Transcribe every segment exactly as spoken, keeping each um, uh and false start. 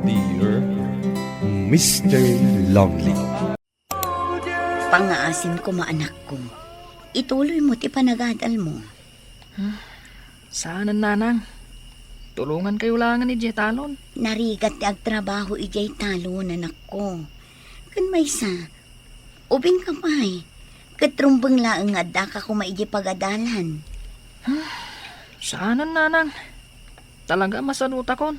Dear Mister Lonely. Pangngaasim koma, anakko. Ituloymo ti panagadalmo. Saanen, nanang. Tulongankayo laengen idiay talon. Narigat ti agtrabaho idiay talon, anakko. Ken maysa, ubingka pay. Ket rumbeng laeng nga addaka koma idiay pagadalan. Saanen, nanang. Talaga a masadutakon.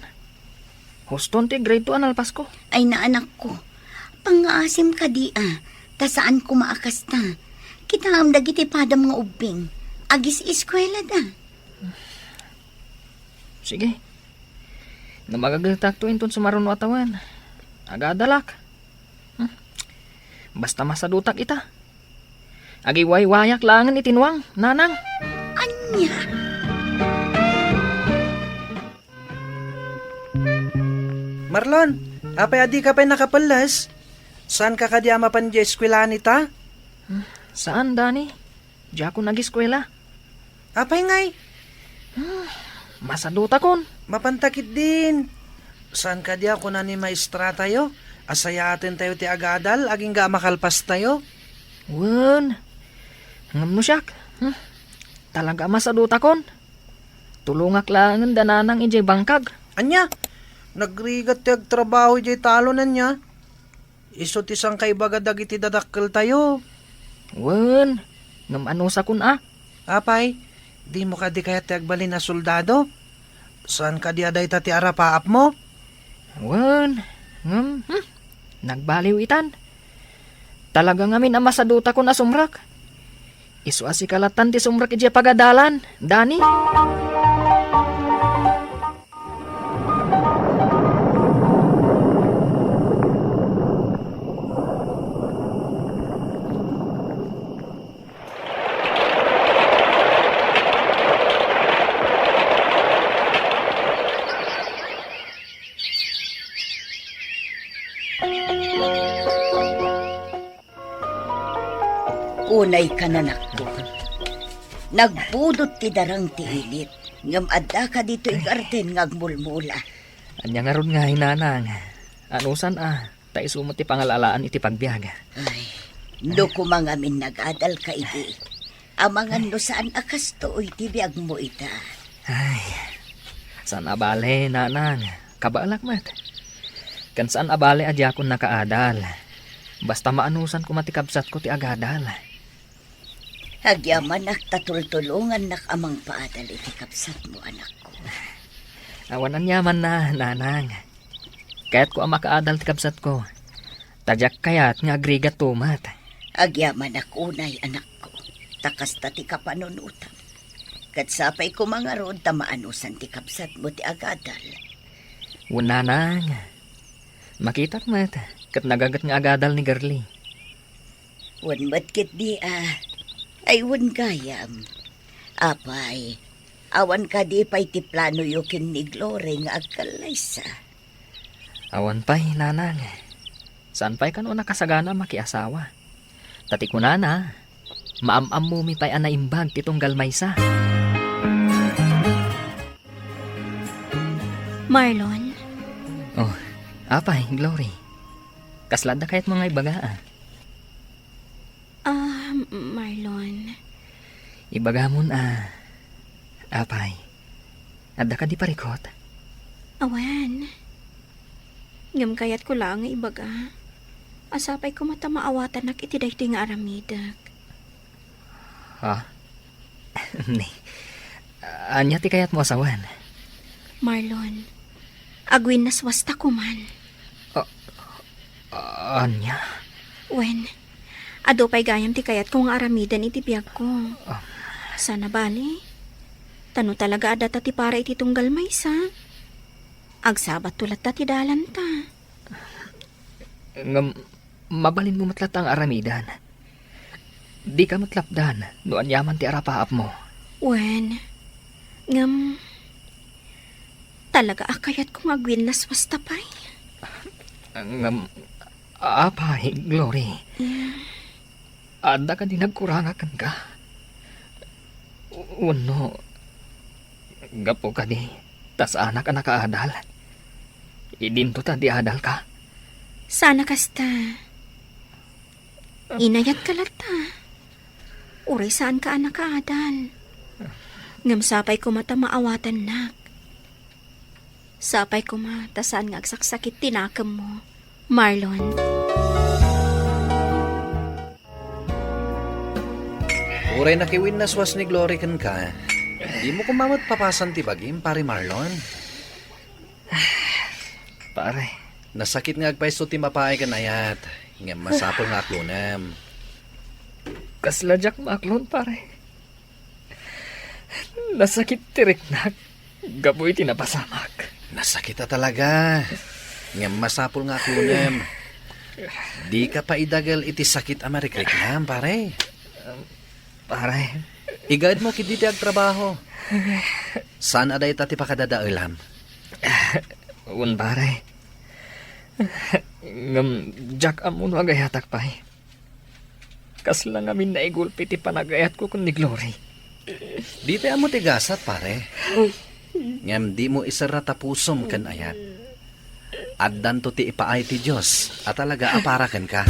Huston ti grade two a nalpasko. Ay, anakko. Pangngaasim kadi a, ta saan koma a kasta. Kitaem dagiti padam nga ubbing. Agis-eskuelada. Sige. No magagetakto inton sumaruno a tawen, agadalak. Hmm. Basta masadutak ita. Agiwaywayak laengen iti nuang, nanang. Ania? Marlon, apay a dika pay nakapelles? Saanka kadi a mapan idiay eskuelaan ita? Hmm, saan, Dani. Diakon ageskuela. Apay ngay? Hmm, masadutakon. Mapanta ketdin. Saan kadi a kuna ni maestratayo a sayaatentayo ti agadal agingga a makalpastayo? Wen. Ngem no siak, hmm, talaga a masadutakon. Tulongak laengen da nanang idiay bangkag. Ania? Nagrigat ti agtrabaho idiay talon, ania? Isu ti sangkaibaga dagiti dadakkeltayo. Wen, ngem anusakon a. Apay, dimo kadi kayat ti agbalin a soldado? Saan kadi a dayta ti arapaapmo? Wen, ngem, hmm, nagbaliw itan. Talaga ngamin a masadutakon a sumrek. Isu a sika lattan ti sumrek idiay pagadalan, Dani. Unay ka, anakko. Nagbudot ti darang ti init, ngem adda ka ditoy garden nga agmulmula. Ania ngarud ngay, nanang? Anusan a, ta isu met ti pangal-alaan iti pagbiag. Ay, no koma ngamin nagadal ka idi, amangan no saan a kastoy ti biagmo ita. Ay, saan a bale, nanang. Kabaelak met. Ken saan a bale a diakon nakaadal. Basta maanusan koma ti kabsatko ti agadal. Agyamanak ta tultulongannak a mangpaadal iti kabsatmo, anakko. Awan aniamanna, nanang. Kayatko a makaadal ti kabsatko. Ta diak kayat nga agrigatto met. Agyamanak unay, anakko, ta kasta ti kapanunotam. Ket sapay koma ngarud ta maanusan ti kabsatmo ti agadal. Wen, nanang. Makitak met, ket nagaget nga agadal ni Girlie. Wen met ketdi a. Ay, wen gayam. Apay, awan kadi pay ti planoyo ken ni Glory nga agkallaysa? Awan pay, nanang. Saan pay kano a nakasagana a makiasawa? Ta ti kunana, maam-ammomi pay a naimbag ti tunggal maysa. Marlon? Oh, apay, Glory. Kasla adda kayatmo nga ibaga, a? Ah, Marlon. Ibagamon a, apay, adda kadi parikut? Awan. Ngem kayatko laeng nga ibaga a sapay koma ta maawatannak iti daytoy nga aramidek. Ha? Ni, ania ti kayatmo a sawen? Marlon, agwinnaswasta koman. A-, ania? Wen, adu pay gayam ti kayatko nga aramiden iti biagko. Ah. Saan a bale, ta no talaga adda ta ti para iti tunggal maysa, agsabatto latta ti dalanta. Ngem, mabalinmo met latta nga aramiden. Dika met lapdan no aniaman ti arapaapmo. Wen, ngem, talaga a kayatko nga agwinnaswasta pay. Ngem, apay, Glory. Yeah. Adda kadi nagkurangak kenka? Wenno, gapu kadi ta saanak a nakaadal? Idinto ta di adalka. Sana kasta. Inayatka latta. Uray saanka a nakaadal. Ngem sapay koma ta maawatannak. Sapay koma ta saan nga agsaksakit ti nakemmo, Marlon. Uray nakiwinnaswas ni Glory kenka, dimo koma met papasan ti bagim, Pare Marlon? Pare. Nasakit nga agpayso ti mapaay ken ayat, ngem masapul nga aklonem. Kasla diak maaklon, pare. Nasakit ti riknak gapu iti napasamak. Nasakit a talaga. Ngem masapul nga aklonem. Dika paidagel iti sakit a marikriknam, pare. Pare. Igaedmo ketdi ti agtrabaho. Saan a dayta ti pakadadaelam? Wen, pare. Ngem diak ammo no agayatak pay. Kasla ngamin naigulpi ti panagayatko ken ni Glory. Dita ammo ti gasat, pare. Ngem dimo iserra ta pusom ken ayat. Addanto ti ipaay ti Dios a talaga a para kenka.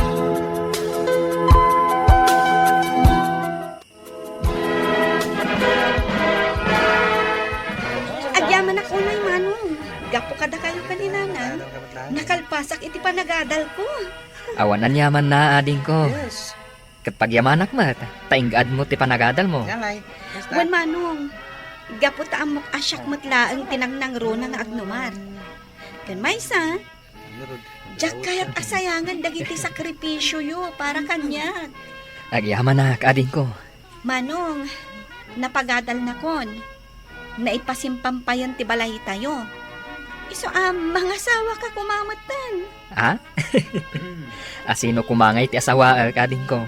Agyamanak unay, Manong. Gapu kadakayo ken ni Nanang, nakalpasak iti panagadalko. Awan aniamanna, adingko. Yes. Ket pagyamanak met, ta ingaadmo ti panagadalmo. Yangay. Basta. Wen, Manong, gapu ta ammok a siak met laeng ti nangnangruna nga agnumar. Ken maysa, diak kayat a sayangen dagiti sakripisioyo para kaniak. Agyamanak, adingko. Manong, napagadalnakon. Naipasimpampayen ti balaytayo. Isu a mangasawaka koma metten. Ha? Asino koma ngay ti asawaek, adingko?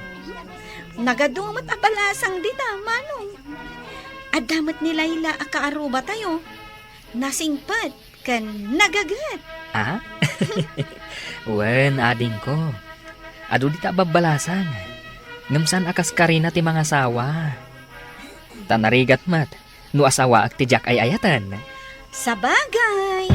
Nagadu met a balasang dita, Manong. Adda met ni Laila a kaarrubatayo. Nasingpet ken nagaget. Ah? Wen, adingko. Adu dita a babbalasang. Ngem saan a kas karina ti mangasawa. Ta narigat met no asawaek ti diak ay-ayaten. Sabagay.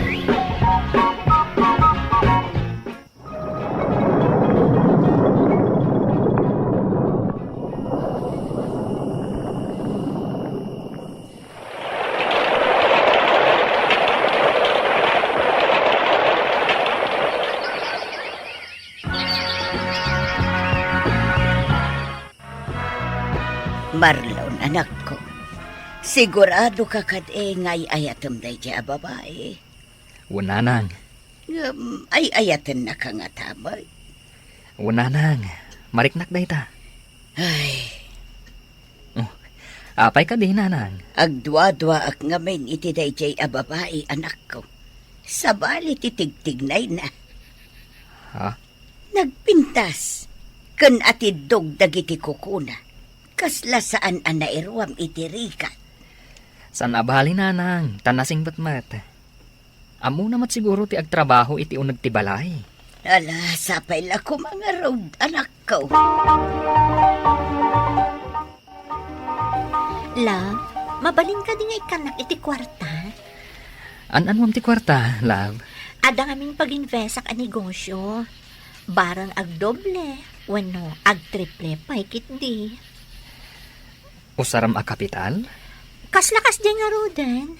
Marlon, anakko, sigurado ka kadi nga ay-ayatem daydiay a babai? Wen, nanang. Ngem ay-ayatennaka ngata met? Wen, nanang, mariknak dayta. Ay. Oh, apay kadi, nanang? Agduaduaak ngamin iti daydiay a babai, anakko. Sabali ti tigtignayna. Ha? Nagpintas ken atiddog dagiti kukuna. Kasla saan a nairuam iti rigat. Saan a bali, nanang, ta nasingpet met. Ammona met siguro ti agtrabaho iti uneg ti balay. Ala, sapay la koma ngarud, anakko. Love, mabalin kadi nga ikkannak iti kuarta? An-anuam ti kuarta, love? Adda ngamin pag-investak a negosyo. Bareng agdoble wenno agtriple pay ketdi. Usaram a kapital? Kasla kasdiay ngaruden?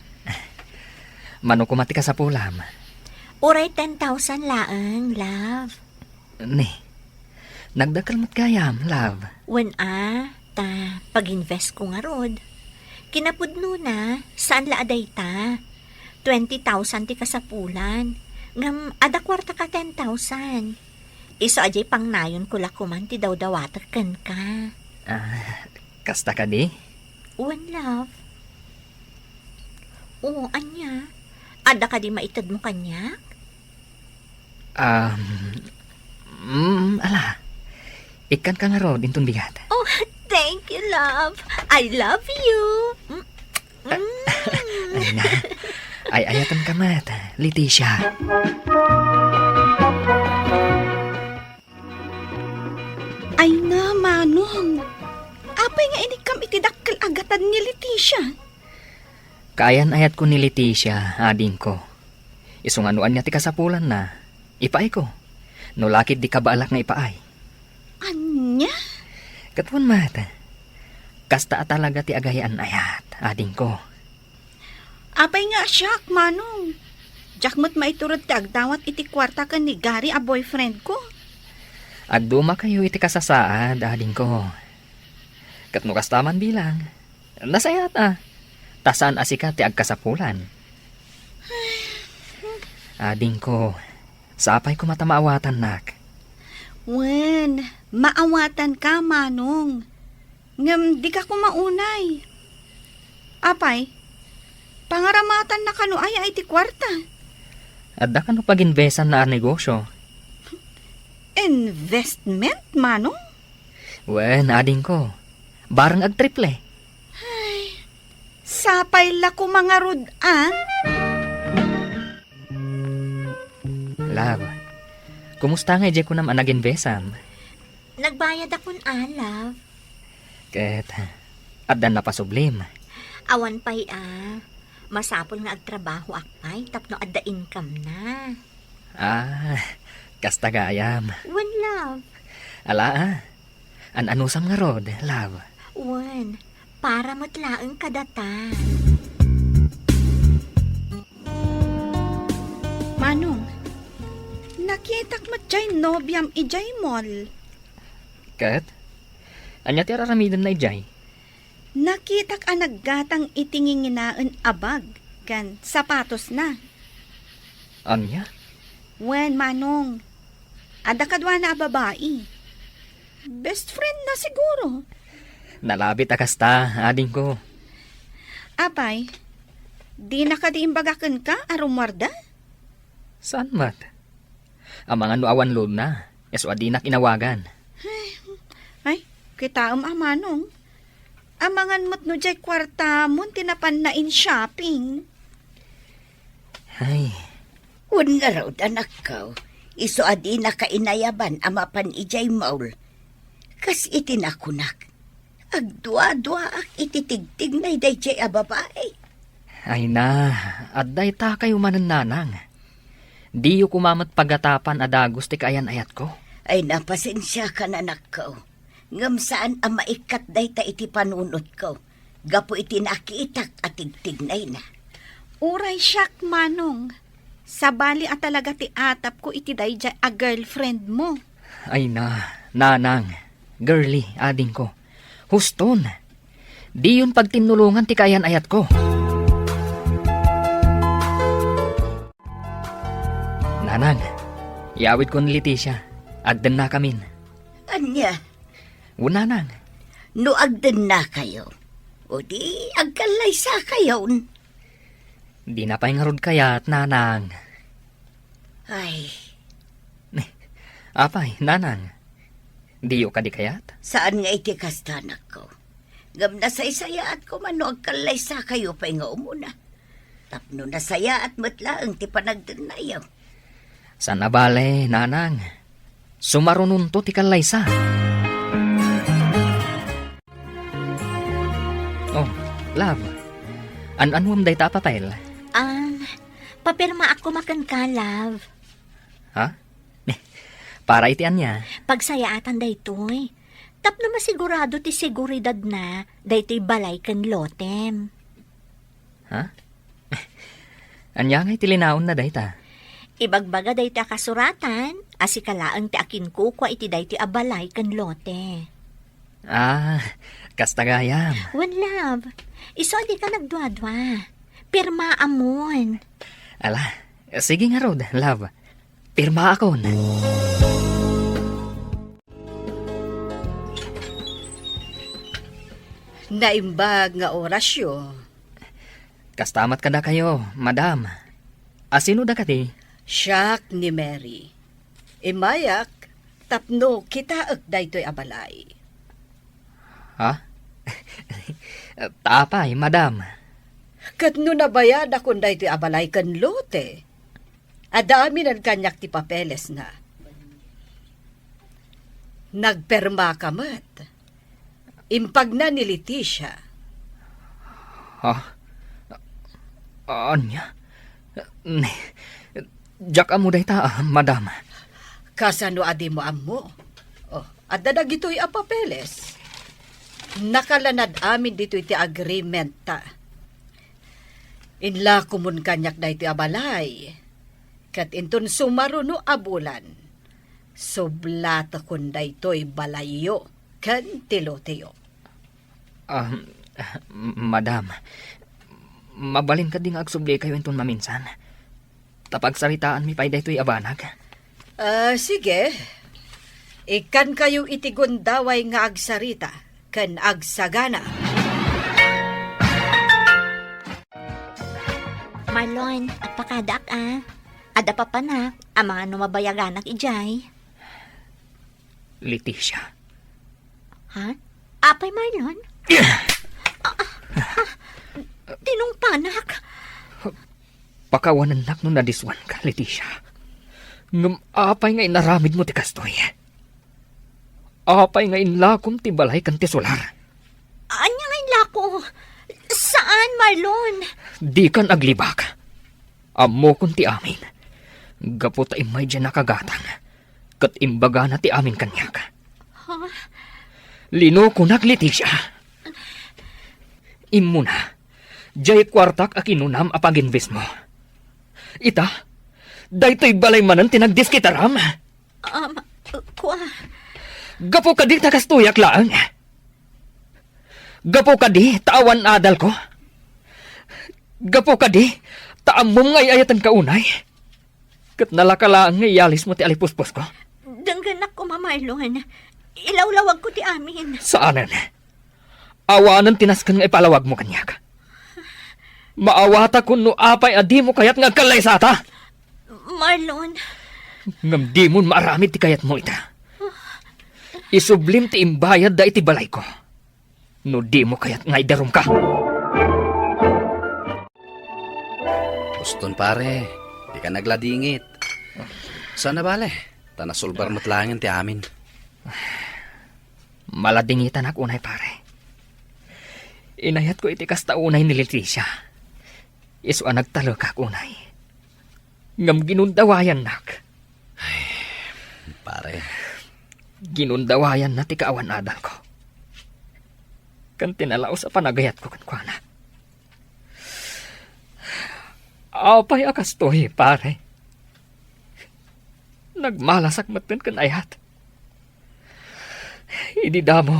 Mano koma ti kasapulam? Uray ten thousand laeng, love. Ni, nagdakkel met gayam, love. Wen a, ta pag-investko ngarud. Kinapudnona, saan la a dayta. Twenty thousand ti kasapulan. Ngem adda kuartaka ten thousand. Isu a diay pangnayonko la koman ti dawdawatek kenka. Ah, kasta kadi? Wen, love. O, ania? Adda kadi maitedmo kaniak? Um, mm, ala. Ikkanka ngarud inton bigat. Oh, thank you, love. I love you. Mm. Ay na. Ay-ayatenka met, Leticia. Ay na, Manong. Apay nga inikkam iti dakkel a gatad ni Leticia? Kaayan-ayatko ni Leticia, adingko. Isu nga no ania ti kasapulanna, ipaayko. No la ket di kabaelak nga ipaay. Ania? Ket wen met, kasta a talaga ti agayan-ayat, adingko. Apay nga siak, Manong? Diak met maiturod ti agdawat iti kuarta ken ni Gary a boyfriend ko. Agdumakayo iti kasasaad, adingko. Ket no kasta man bilang, nasayaat a. Ta saan a sika ti agkasapulan. Adingko, sapay koma ta maawatannak. Wen, maawatanka, Manong. Ngem dika koma unay. Apay, pangaramatanna kano aya iti kuarta? Adda kano paginbesanna a negosio? Investment, Manong? Wen, adingko. Bareng agtriple. Ay, sapay la koma ngarud a. Love, kumusta nga idiay kunam a naginbesam? Nagbayadakon a, love. Ket, addan napasublim? Awan pay a. Masapul nga agtrabahoak pay tapno adda income na. Ah, kasta gayam. Wen, love. Ala a. An-anusam ngarud, love? Wen, para met laeng kadata. Manong, nakitak met jay nobiam ijay mall. Ket? Ania ti ar-aramidenna idiay? Nakitak a naggatang iti nginginaen a bag ken sapatosna. Ania? Wen, Manong. Adda kaduana a babai. Best friend na siguro. Nalabit a kasta, adingko. Apay, dina kadi imbaga kenka a rummuarda? Saan met? Amangan no awan loadna, isu a dinak inawagan. Ay, kitaem a, Manong. Amangan met no jay kuartamon ti napanna in shopping. Ay. Wen ngarud, anakko, isu a dinaka inayaban a mapan idiay mall. Kas iti nakunak, agduaduaak iti tigtignay daydiay a babai. Ay na, adda itakayo manen, nanang. Diyo koma met pagatapan a dagus ti kaayan-ayatko. Ay, napasensiakan, anakko. Ngem saan a maikkat dayta iti panunotko gapu iti nakitak a tigtignayna. Uray siak, Manong. Sabali a talaga ti atapko iti daydiay a girlfriend mo. Ay na, nanang, girly, adingko. Huston. Diyon pagtinnulongan ti kaayan-ayatko. Nanang, iyawidko ni Leticia. Agdennakamin. Ania? Wen, nanang. No agdennakayo, o di agkallaysakayon. Dina pay ngarud kayat, nanang. Ay. Apay, nanang? Diyo kadi kayat? Saan nga iti kasta, anakko. Ngem nasaysayaat koma no agkallaysakayo pay nga umuna. Tapno nasayaat met laeng ti panagdennayo. Saan a bale, nanang. Sumarunonto ti kallaysa. Oh, love. An-anuem dayta a papel? Ah, papirmaak koma kenka, love. Ha? Para iti ania? Pagsayaatan daytoy. Tapno masigurado ti seguridadna daytoy balay ken lotem. Ha? Ania ngay ti linaonna dayta? Ibagbaga daytoy a kasuratan a sika laeng ti akinkukua iti daytoy a balay ken lote. Ah, kasta gayam. Wen, love, isu a dika nagduadua. Pirmaamon. Ala, sige ngarud, love. Pirmaakon. Naimbag nga orasyo. Kasta met kadakayo, madam. A sino da kadi? Siak ni Mary. Immayak tapno kitaek daytoy a balay. Ha? Ta apay, madam? Ket no nabayadakon daytoy a balay ken lote, adda aminen kaniak ti papelesna. Nagpermaka met. Impagna ni Leticia. Ha? Ania? Ne, Diak ammo dayta, ah, madam. Kasano a dimo ammo? Oh, adda dagitoy a papeles. Nakalanad amin ditoy ti agreement ta. Inlakomon kaniak daytoy a balay. Ket inton sumaruno a bulan, sublatekon daytoy balayyo ken ti loteyo. Ah, madam, mabalin kadi nga agsublikayo inton maminsan? Ta pagsaritaanmi pay daytoy a banag. Ah, sige. Ikkankayo iti gundaway nga agsarita ken agsagana. Marlon, agpakadaak a. Adda papanak, amangan no mabayaganak idiay. Leticia. Ha? Apay, Marlon? Ah, ah, ah, tinungpanak. Pakawanennak no nadiswanka, Leticia. Ngem apay nga inaramidmo ti kastoy? Apay nga inlakom ti balay ken ti solar? Ania nga inlako? Saan, Marlon? Dikan aglibak. Ammokon ti amin. Gapu ta immay diay nakagatang, ket imbagana ti amin kaniak. Ha? Linokonak, Leticia. Immuna, diay kuartak a kinunam a pag-investmo. Ita, daytoy balay manen ti nagdiskitaram. Um, kua. Gapu kadi ta kastoyak laeng? Gapu kadi ta awan adalko? Gapu kadi ta ammom nga ay-ayatenka unay? Ket nalaka laeng nga iyalismo ti alipusposko? Denggenak koma, Marlon. Ilawlawagko ti amin. Saanen. Awanen ti nasken nga ipalawagmo kaniak. Maawatakon no apay a dimo kayat nga agkallaysata. Marlon. Ngem dimon maaramid ti kayatmo ita. Isublim ti imbayadda iti balayko. No dimo kayat nga idarumka. Uston, pare, dika nagladingit. Saan a bale, ta nasulbar met laengen ti amin. Maladingitanak unay, pare. Inayatko iti kasta unay ni Leticia. Isu a nagtalekak unay. Ngem ginundawayannak. Ay, pare. Ginundawayanna ti kaawan-adalko. Ken ti nalaus a panagayatko kenkuana. Apay a kastoy, pare? Nagmalasak metten ken ayat. Idi damo,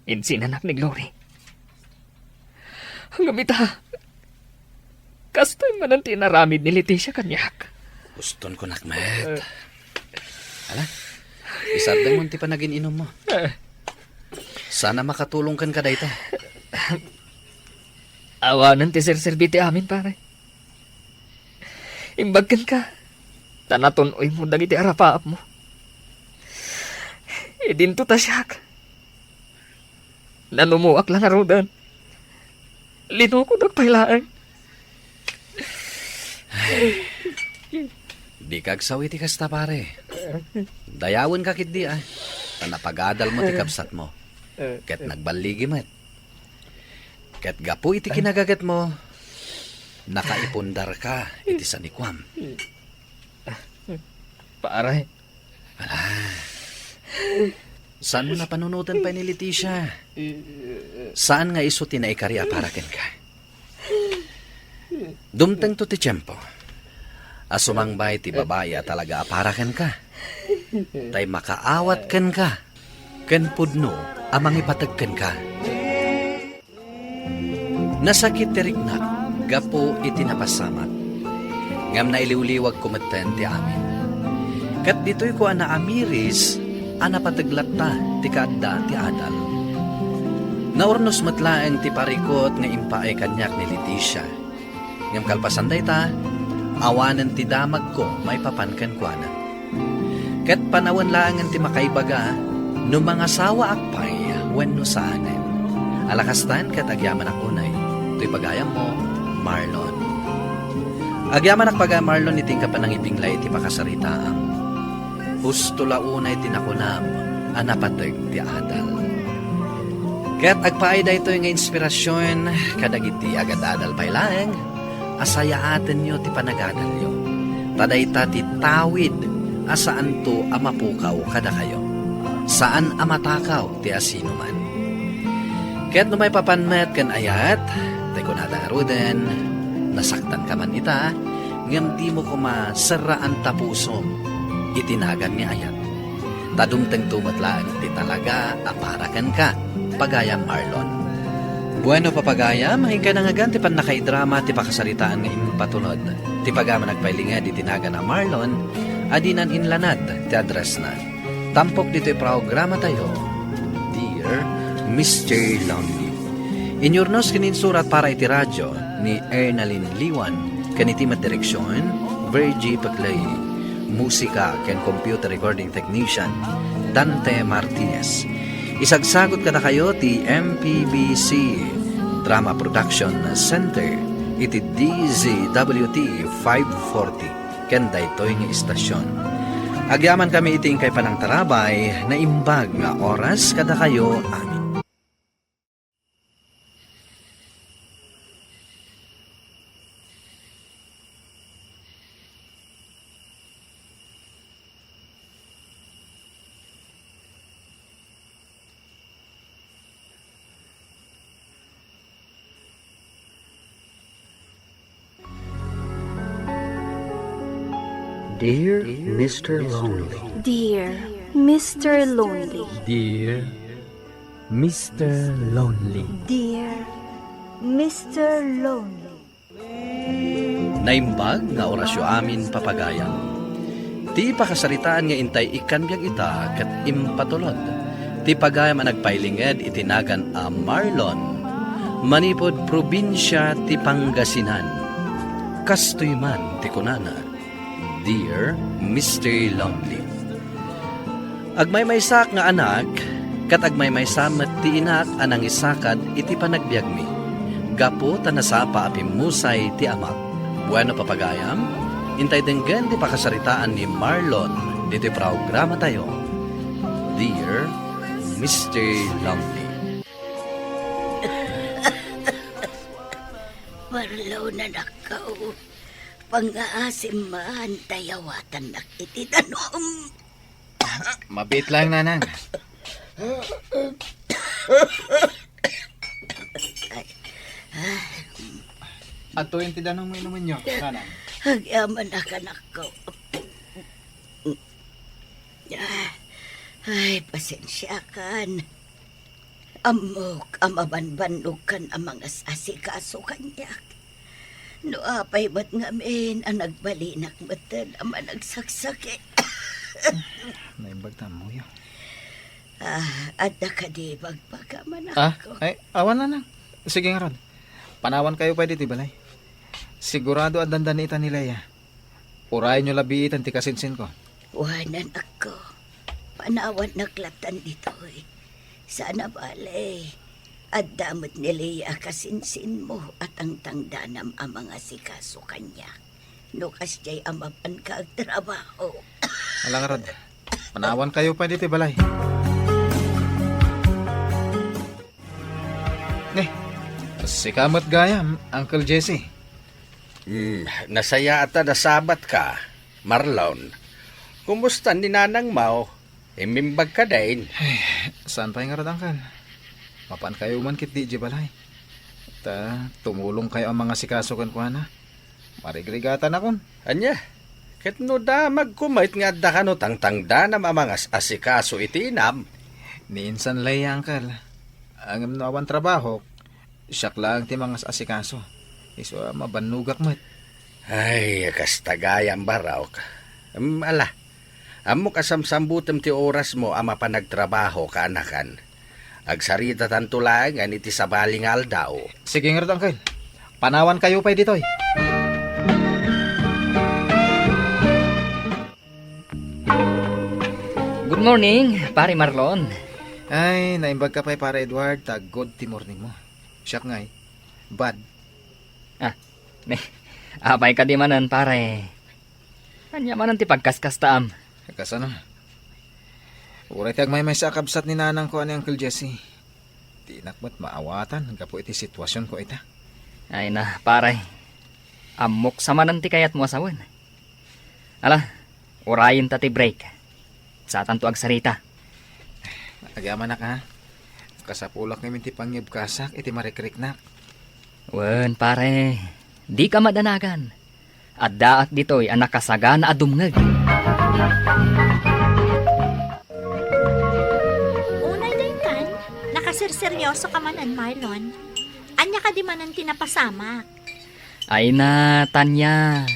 insinanak ni Glory. Ngem ita, kastoy manen ti inaramid ni Leticia kaniak. Uston kunak met. Eh. Ala, isardengmo ti panagin-inummo. Eh. Saan a makatulong kenka dayta. Awanen ti serserbi ti amin, pare. Imbag kenka, ta natun-oymo dagiti arapaapmo. Idinto ta siak. Nanumoak la ngaruden. Linokodak pay laeng. Dika agsaw iti kasta, pare. Dayawenka ketdi, a. Ta napagadalmo ti kabsatmo. Ket nagballigi met. Ket gapu iti kinagagetmo, nakaipundarka iti sanikuam. Pare. Ala. Saanmo napanunoten pay ni Leticia? Saan nga isu ti naikari a para kenka? Dumtengto ti tiempo a sumangbay ti babai a talaga a para kenka. Tay makaawat kenka ken pudno a mangipateg kenka. Nasakit ti riknak gapu iti napasamak, ngem nailiwliwagko metten ti amin. Ket ditoyko a naamiris a napateg latta ti kaadda ti adal. Naurnos met laeng ti parikut nga impaay kaniak ni Leticia. Ngem kalpasan dayta, awanen ti damagko maipapan kenkuana. Ket panawen laengen ti makaibaga no mangasawaak pay wenno saanen. Ala kastan ket agyamanak unay, toy pagayammo, Marlon. Agyamanak pagayam, Marlon, iti inka panangibinglay iti pakasaritaam. Husto la unay ti nakunam a napateg ti adal. Ket agpaay daytoy nga inspirasion kadagiti agad-adal pay laeng a sayaatenyo ti panagadalyo. Ta dayta ti tawid a saanto a mapukaw kadakayo. Saan a matakaw ti asinoman. Ket no maipapan met ken ayat, tay kunada ngaruden, nasaktanka man ita, ngem dimo koma serraan ta pusom iti nagan nga ayat. Ta dumtengto met laeng ti talaga a para kenka, pagayam Marlon. Bueno, papagayam, inkay nangngegan ti pannakaidrama ti pakasaritaan nga impatulod. Ti pagayam a nagpailinged iti nagan a Marlon, a dinan inlanad ti addressna. Tampok ditoy programatayo, Dear Mister Lonely. Inyurnos ken insurat para iti radyo ni Ernalyn Liwan, ken iti met direksion, Virgie Peclay. Musika ken computer recording technician, Dante Martinez. Isagsagut kadakayo ti M P B C Drama Production Center iti D Z W T five forty ken daytoy nga istasyon. Agyamankami iti inkay panangtarabay, naimbag nga oras kadakayo amin. Dear Mister Lonely. Dear Mister Lonely. Dear Mister Lonely. Dear Mister Lonely. Naimbag nga orasyo amin, papagayam. Ti pakasaritaan nga intay ikkan biag ita ket impatulod ti pagayam a nagpailinged iti nagan a Marlon, manipud probinsia ti Pangasinan. Kastoy man ti kunana, Dear Mister Lonely. Agmaymaysaak nga anak, ket agmaymaysa met ti inak a nangisakad iti panagbiagmi, gapu ta nasapa a pimmusay ti amak. Bueno, papagayam, intay denggen ti pakasaritaan ni Marlon ditoy programatayo, Dear Mister Lonely. Marlon, anakko, pangngaasim man ta yawatannak iti danum. Mabiit laeng, nanang. Adtoyen ti danum nga inumenyo, nanang. Agyamanak, anakko. Ay, pasensiakan. Ammok a mabanbannogkan a mangas-asikaso kaniak. No apay met ngamin a nagbalinak metten a managsaksakit. Naimbag ta ammoyo. Ah, adda kadi ibagbaga, anakko? Ah, ay, awan, nanang. Sige ngarud. Panawankayo pay ditoy balay. Sigurado a dandani ita ni Lea. Urayenyo la biiten ti kasinsinko. Wen, anakko. Panawannak lattan ditoy. Saan a bale, adda met ni Lea a kasinsinmo a tangtangdanam a mangasikaso kaniak no kasdiay a mapanka agtrabaho. Ala ngarud, panawankayo pay ditoy balay. Ne, sika met gayam, Uncle Jesse. Hmm, nasayaat a nasabatka, Marlon. Kumusta ni nanangmo? Immimbag kadin? Ay, saan pay ngarud, Uncle? Mapankayo man ketdi idiay balay. Ta, tumulongkayo a mangasikaso kenkuana. Marigrigatanakon. Ania? Ket no damagko met nga adda kano tangtangdanam a mangas-asikaso iti inam? Ni insan Lea, Uncle. Ngem no awan trabahok, siak laeng ti mangas-asikaso. Isu a mabannogak met. Ay, kasta gayam, Barok. Em, ala, ammok a samsambutem ti orasmo a mapan agtrabaho, kaanakan. Agsaritatanto laengen iti sabali nga aldaw. Sige ngarud, Uncle. Panawankayo pay ditoy. Good morning, Pare Marlon. Ay, naimbagka pay, Pare Edward, ta good ti morning mo. Siak ngay, bad. Ah, ne, apay kadi manen, pare? Ania manen ti pagkaskastaam? Kasano? Uray ti agmaymaysa a kabsat ni nanangko a ni Uncle Jesse. Dinak met maawatan gapu iti situasionko ita. Ay na, pare. Ammok sa manen ti kayatmo a sawen. Ala, urayenta ti break. Satanto agsarita. Agyamanak, ha? Kasapulak ngamin ti pangyebkasak iti marikriknak. Wen, pare, dika madanagan. Addaak ditoy a nakasagana a dumngeg. Unay daytan, nakaserseryoso ka manen, Marlon. Ania kadi manen ti napasamak? Ay na, Tanya.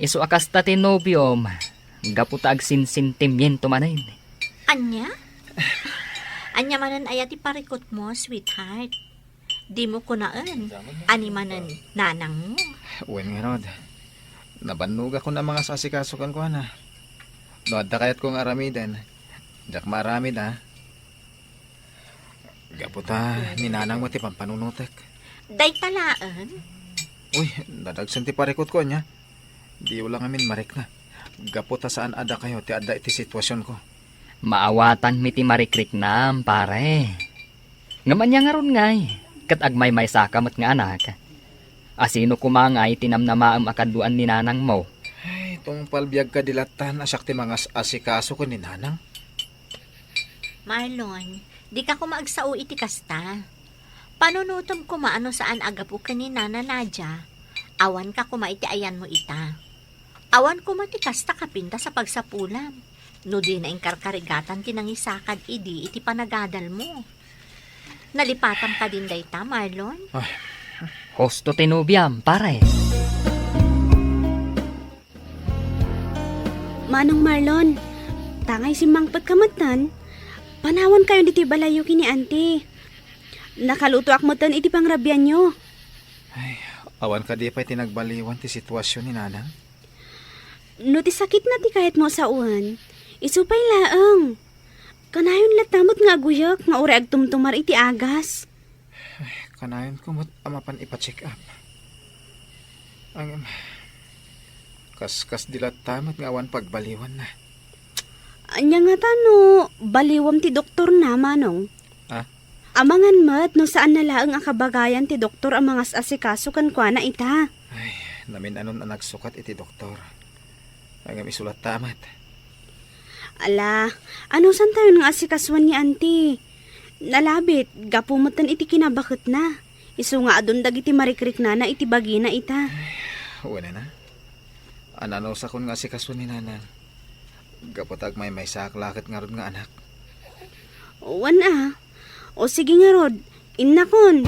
Isu a kasta ti nobiom, gapu ta agsensentimiento manen. Ania? Ania manen aya ti parikutmo, sweetheart? Dimo kunaen, ania manen nanangmo? Wen ngarud, nabannogakon a mangas-asikaso kenkuana. No adda kayatko nga aramiden, diak maaramid, a. Gapu ta ni nanangmo ti pampanunotek. Dayta laeng? Uy, nadagsen ti parikutko, ania? Diyo la ngamin marikna. Gapu ta saan a dakayo ti adda iti situasionko. Maawatanmi ti marikriknam, pare. Ngem ania ngarud ngay, ket agmaymaysaka met nga anak. Asino koma ngay ti namnamaem a kaduan ni nanangmo? Ay, tungpal biag kadi lattan a siak ti mangas-asikaso ken ni nanang. Marlon, dika koma agsao iti kasta. Panunotem koma a no saan a gapu ken ni Nana Nadia, awanka koma iti ayanmo ita. Awan koma ti kasta kapintas a pagsapulam, no dina inkarkarigatan ti nangisakad idi iti panagadalmo. Nalipatam kadin dayta, Marlon? Ay. Husto ti nobiam, pare. Manong Marlon, tangay simmangpetka metten, panawankayon ditoy balayyo ken ni Auntie. Nakalutoak metten iti pangrabianyo. Ay, awan kadi pay ti nagbaliwan ti situasion ni Nanang? No ti sakitna ti kayatmo a sawen, isu pay laeng. Kanayon latta met nga aguyek nga uray agtumtumar iti agas. Ay, kanayonko met a mapan ipa-check up. Ngem, kas, kasdi latta met nga awan pagbaliwanna. Ania ngata no baliwem ti doktorna, Manong? Ah? Amangan met no saanna laeng a kabagayan ti doktor a mangas-asikaso kenkuana ita. Ay, namin-anon a nagsukat iti doktor. Ngem isu latta met. Ala, anusantayon nga asikasuan ni Auntie? Nalabit, gapu metten iti kinabaketna. Isu nga adun dagiti marikriknana iti bagina ita. Wen a, ananusakon nga asikasuan ni Nanang. Gapu ta agmaymaysaak la ket ngarud nga anak. Wen a. O sige ngarud, innakon.